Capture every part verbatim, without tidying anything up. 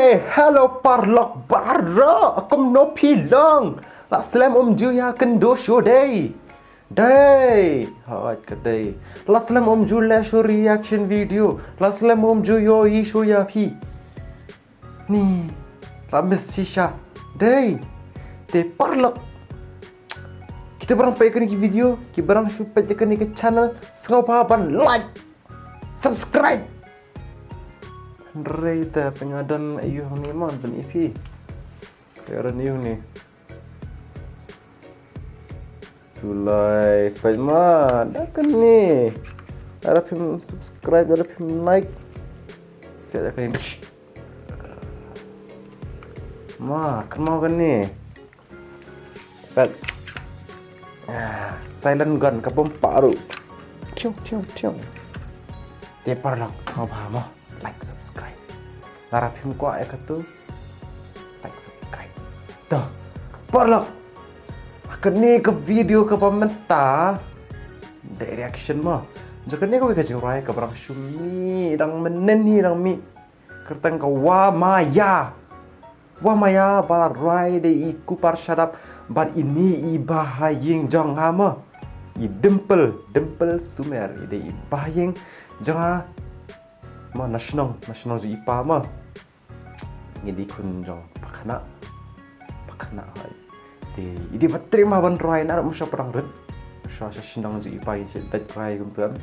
Eh, hello paralok baroh, kumno phi long? La slem um ju ïakynduh shuh dei. Dei, hooid ka dei. La slem um ju leh shuh reaction video. La slem um ju ïohi shuh ïa phi. Ni, la miss shisha. Dei. Te paralok, kito baroh peit ïa kane ka video, ki baroh shu peit ïa kane ka channel, sngewbha ban like, subscribe. Hynrei te pynban don ïa u hangne mo ban ïa phi. Te don ïa u hangne. Shu lai peit ma da kane. Lada phim subscribe, lada phim like, sa da kane. Ma, kynmaw kane. Peit. Ah, silent gun ka bom paru. Tiong, tiong, tiong. Te paralok sngewbha mo, like, subscribe. Lada phim kwah ïa katu, like, subscribe. To paralok, ha kane ka video kaba mynta, dei reaction mo. Jong kane kawei ka jingrwai kaba dang shu mih, dang mynnin hi dang mih. Kyrteng ka Wah Maya. Wah Maya ba la rwai da i Kupar Shadap bad ine i bahaïing jong nga mo, i Dimple, Dimple Sumer, i dei i bahaïing jong nga. Mo, na shnong, na shnong jong i pa mo. Ngi dei khun jong Pa Khynnah. Pa Khynnah hoi. Te i dei ba trei ma ban rwai na ruh, mo sha parang rit. Sha sha shnong jong i pa i sha dait rwai kumtu em.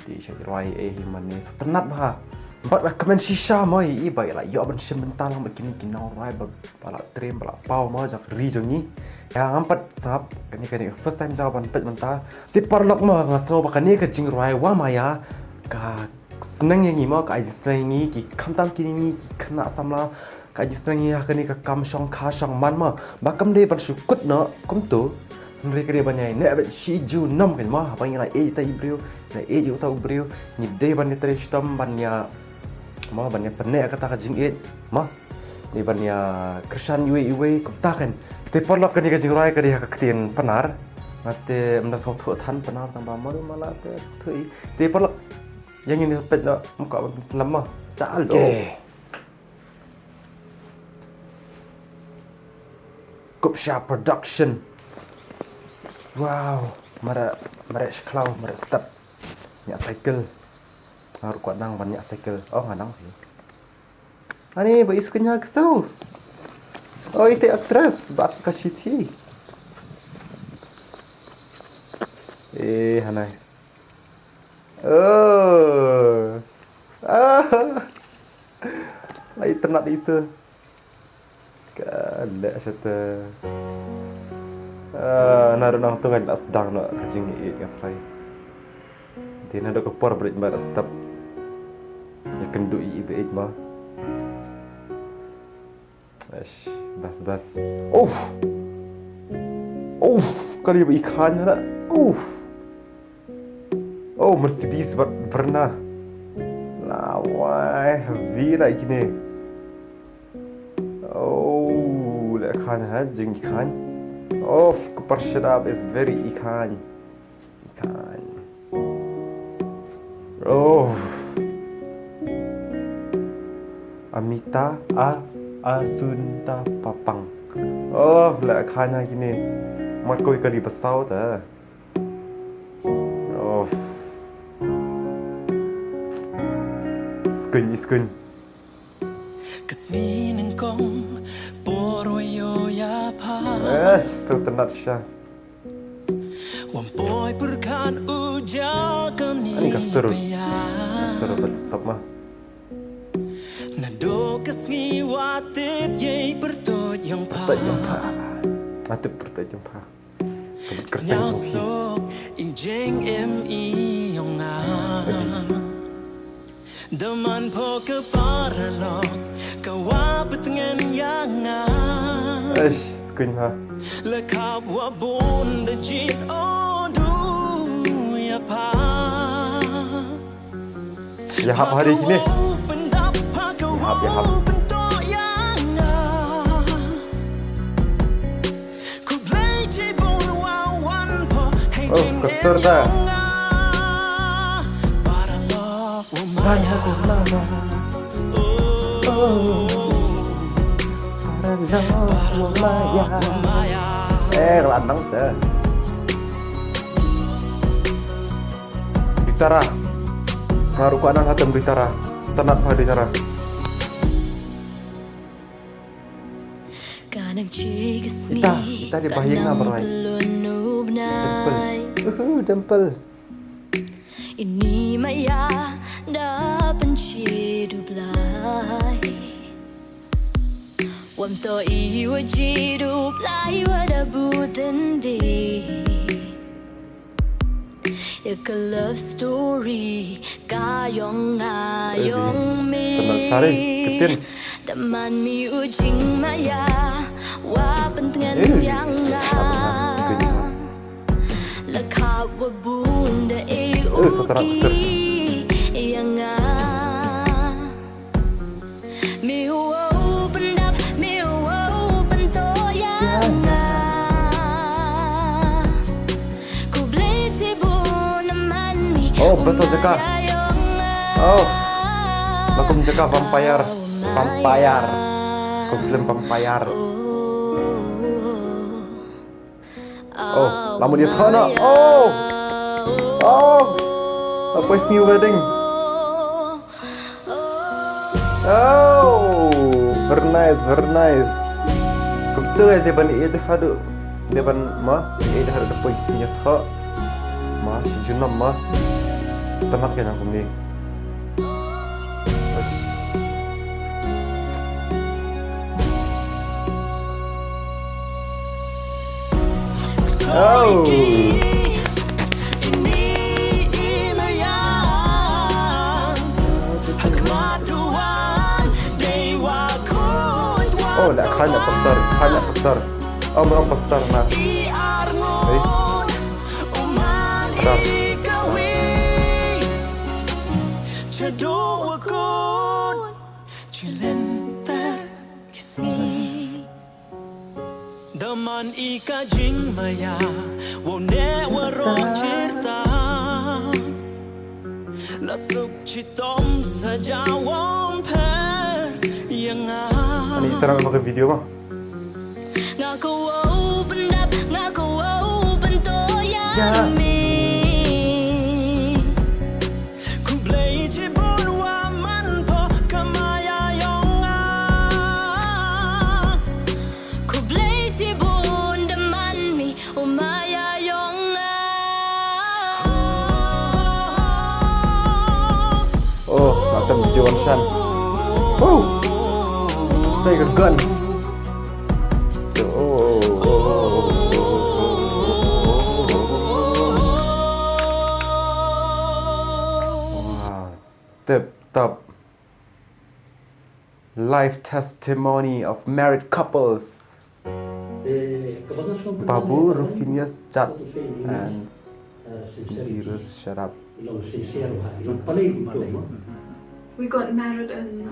Te i sha rwai eh hi mane sngewtynnat bha. Bad ka kmen shisha mo i ba i la ïoh ban shim bynta lang bad kine ki nongrwai ba, ba la trei ba la paw mo jong ka ri jong ngi. Ïa ngam pat sngap kane, kane first time jong nga ban peit mynta. Te paralok mo, nga sngew ba kane ka jingrwai Wah Maya ka sneng ïa ngi mo, ka ai jingsneng ïa ngi ki khamtam kine ngi ki khynnah samla, ka ai jingsneng ïa ngi ha kane ka kam shongkha shongman mo. Ba kam dei ban shu kut noh kumtu, hynrei ka dei ban ïai neh beit shi junom kein mo, haba ngi la ïeit ïa uta i briew, la ïeit ïa uta u briew, ngi dei ban ïatrei shitom ban ïa, mo, ban ïa pynneh kata ka jingïeit mo. Dei ban ïa kyrshan iwei iwei kumta kein. Te paralok, kane ka jingrwai ka dei ha ka ktien Pnar. Nga te ym da sngewthuh than Pnar tang ba ma, ma la te sngewthuh i. Te paralok, ïa ngin ïa peit noh, ym kwah ban pynslem mo. Chalo. Okay. Kupsha Production. Wow, mareh, mareh shkhlaw, mareh step. Ñiah cycle. Nga ruh kwah nang ban ñiah cycle. Oh, nga nang phi. Ani ba i Sukanya Ksew. Oh, ite actress ba ka shithi. Eh, hanai. Oh. Ah. Lai ternat itu. Ka leh shata. Ah, naduh nangtu ngan la sdang noh ka jingïeit nga trai. Te naduh ka por bret ba la step. Ïa kynduh i ba eit ba. Ash, bas bas. Uff. Uff, kali ba i khan na. Uff. Oh, Mercedes bad Verna. Lawai, heavy la kine. Oh, la khan ha, jing i khan. Of, Kupar Shadap is very i khan. I khan. Oh. Amita a Asunta Papang. Oh, la khan ha kine. Mar kawei kali ba saw ta. Oh. Skun, skun. Ka sngi nyngkong por wa ïoh ïaphan. Eh, so ternat sha. Wan poi pyrkhat u ja ka ni. Ani ka sur. Ka sur ba tap ma. Naduh ka sngi wa tip ïa i pyrtuit ïong pha. Pyrtuit ïong pha. Wa tip pyrtuit ïong pha. Ka bit kyrteng sngewsih. Sñiawsuk i jingim i yong nga. Da man pho ka paralok ka wa btngen ïa nga. Eish, skuñ ha. La khap wa bun da jied o du ïa pha. Ïa hap ha ri kine. Ïa hap, ïa hap. Oh, ka sur ta. Wan ha ka lama. Oh. Eh, ka la nang te. Gitara. Nga ruh ka nang hatam gitara. Sngewtynnat ha gitara. Ita, ita dei ba ïeng na barai. Dimple. Uhu, Dimple. Ini maya da pynshit u Blai. Wam to i wa jied u Blai wa da bud dei. Ïa ka love story ka yong nga yong me. Standard sari, ktien. Da man mi u jingmaya wa pyntngen ïa nga. La khap wa bun da e u ki ïa nga. Me wow pyndap, me wow pynto ïa nga. Khublei chibun man ni. Oh, best jaka. Oh. Lakum jaka vampire. Vampire. Kum film vampire. Oh, la mut ïathoh noh. Oh. Oh. Apa is new wedding? Oh, very nice, very nice. Kumta eh, dei ban ïeit haduh, dei ban ma, ïeit haduh da poi sngewthuh. Ma, shi junom ma. Tang ap ka nang kumne. Oh. Oh, la khan poster, khan poster. Oh, mrong poster na. Hei. Ada. Da man i ka jingmaya, wow neh waroh jyrta. La suk chitom sa jawam pher ïa nga. Ani ita nang ba ka video ma. Nga ka wow pyndap, nga ka wow pynto ïa me. Khublei chibun wa man pho ka maya yong nga. Khublei chibun da man mi u maya yong nga. Oh, matam John Shan. Oh, say ka gun. Oh, oh, oh, oh, oh, oh, oh, oh. Wow. Tip top. Life testimony of married couples. Babu Rufinus Jat and Sindirus Sharap. We got married in uh,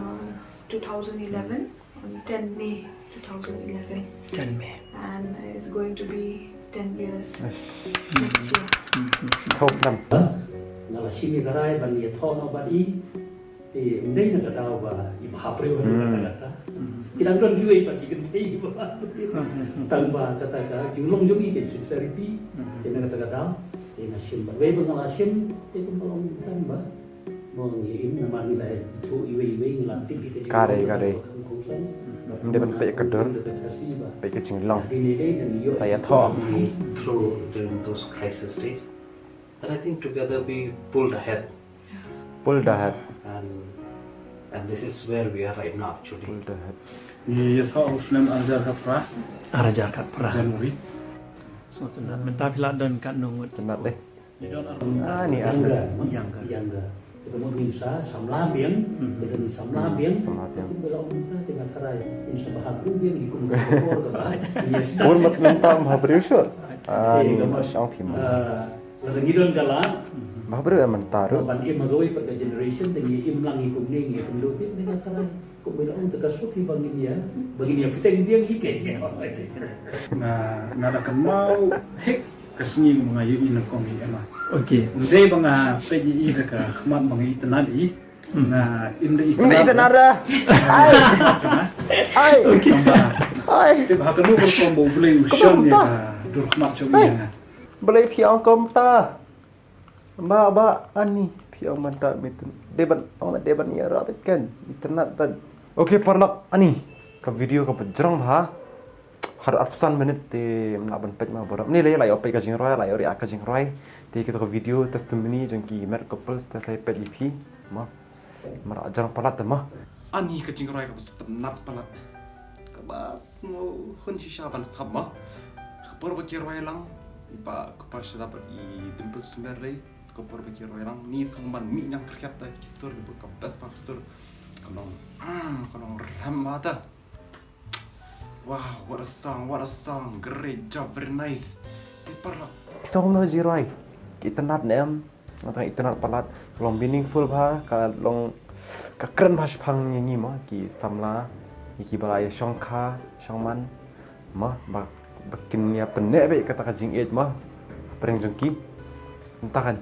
two thousand eleven, on ten May two thousand eleven. ten May. And it's going to be ten years next year. Kau flam. Nga la shim ïa ka rai ban ïathoh noh bad i. Te ym dei na ka daw ba i bhabriew ha kata kata. Ki dang don kiwei pat ki kynthei ba. Tang ba kata ka jinglong jong i ka sincerity. Te na kata ka daw te nga shim bad wei ba nga la shim te kumba long tang ba. Kare, kare. Ym dei ban peit ka dur, peit ka jinglong. Sa ïathoh. Through during those crisis days. And I think together we pulled ahead. Pulled ahead. And and this is where we are right now, actually. Pulled ahead. Ngi ïathoh u snem ar hajar khatphra. Ar hajar khatphra. January. Sngewtynnat mynta phi la don katno ngut? Tynnat dei. Ngi don ar. Ah, ni ar. Younger, younger. Younger. Te ka mut ngin sa samla biang, te ka ngin samla biang. Samla biang. Te ka mut mynta te nga tharai ngin sa bha biang, ngi kum ka por ka ba. Yes. Bun mat mynta bha briew shuh. Ah, shong phim. Ah, lada ngi don ka lad. Bha briew mynta ruh. Ban im ha kawei pat ka generation, te ngi im lang ngi kumne, ngi kynduh biang, te nga tharai. Kumba la ong te ka suk hi ba ngin ïa, ba ngin ïa bteng biang hi keiñ. Nga, nga da kynmaw thik ka sngi ba nga ïohi na kong i Emma. Okay. Ym dei ba nga peit ïa i da ka khmat ba nga itynnad ïa i. Nga im da itynnad. Im da itynnad da. Ai. Ai. Okay. Tang ba nga Ai. Te ba ka nu ka rukom ba U Blei u shon ïa ka dur khmat jong ngi na. Blei phi ong kumta. Ba ba ani phi ong mynta mi tyn. Dei ban ong dei ban ïa rabit kan. Itynnad ban. Okay paralok ani. Ka video ka ba jrong bha. Haduh arphew san minit te mna ban peit ma baroh. Ni lei la ïoh peit ka jingrwai la ïoh ri ka jingrwai. Te kita ka video testimony jong ki married couples te sa peit ïa phi. Ma. Mara jrong palat te ma. Ani ka jingrwai ka ba sngewtynnat palat. Ka ba sngewhun shisha ban sngap ma. Ka por ba ki rwai lang ba ka par shada ba i Dimple Smerley. Ka por ba ki rwai lang ni sngewman mi nyang khriat ta ki sur ni ba ka best ba ka sur. Ka nong, mm, ka nong ram ma ta. Wow, what a song, what a song. Great job, very nice. Te paralok. Song no jingrwai. Itynnat ne em. Nga tang itynnat palat. Long meaningful bha, ka long ka kren bha shipang ïa ngi mo, ki samla, ïa ki ba la ïa shong kha, shong man. Mo, ba ba kin ïa pyneh beit kata ka jingïeit mo. Pyrshang jong ki. Mynta kan.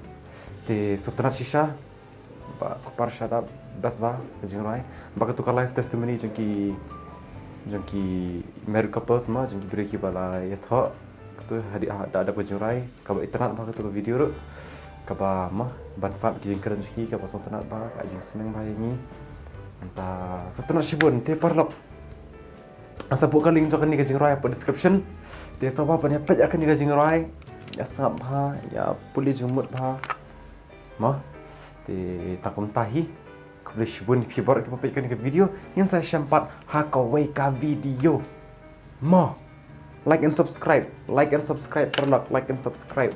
Te sngewtynnat shisha. Ba ka par shada best ba ka jingrwai. Ba katu ka live testimony jong ki jong ki married couples ma jong ki briew ki ba la ïathoh. Katu hadien ha da da ka jingrwai ka ba itynnat ba katu ka video ruh. Ka ba ma ban sngap ki jingkren jong ki ka ba sngewtynnat ba ka jingsneng ba ïa ngi. Mynta sngewtynnat shibun te paralok. Nga sa buh ka link jong kane ka jingrwai hapoh description. Te sngewbha ban ïa peit ïa kane ka jingrwai. Ïa sngap bha, ïa pule jingmut bha. Mo. Te tang kumta hi. Khublei shibun ïa phi baroh kiba peit kane ka video. Ngin sa ïashem pat ha kawei ka video. Mo. Like and subscribe. Like and subscribe paralok. Like and subscribe.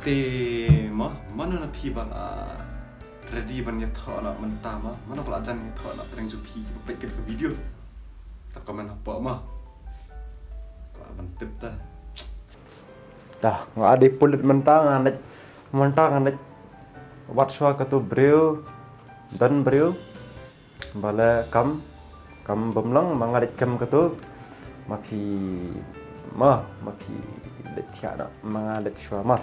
Te ma, mano na phi ba la ready ban ïathoh na mynta ma, mano ba la jan ïathoh na pyrshang jong phi kiba peit ka video. Sa comment hapoh ma. Kwah ban tip ta. Dah, nga dei pulit mynta nga nait mynta nga nait. Wat shuwa katu briew, don briew. Ba la kam kam bym long ma nga leit kam katu. Ma phi ma ma phi leit thiah noh ma nga leit shuwa ma.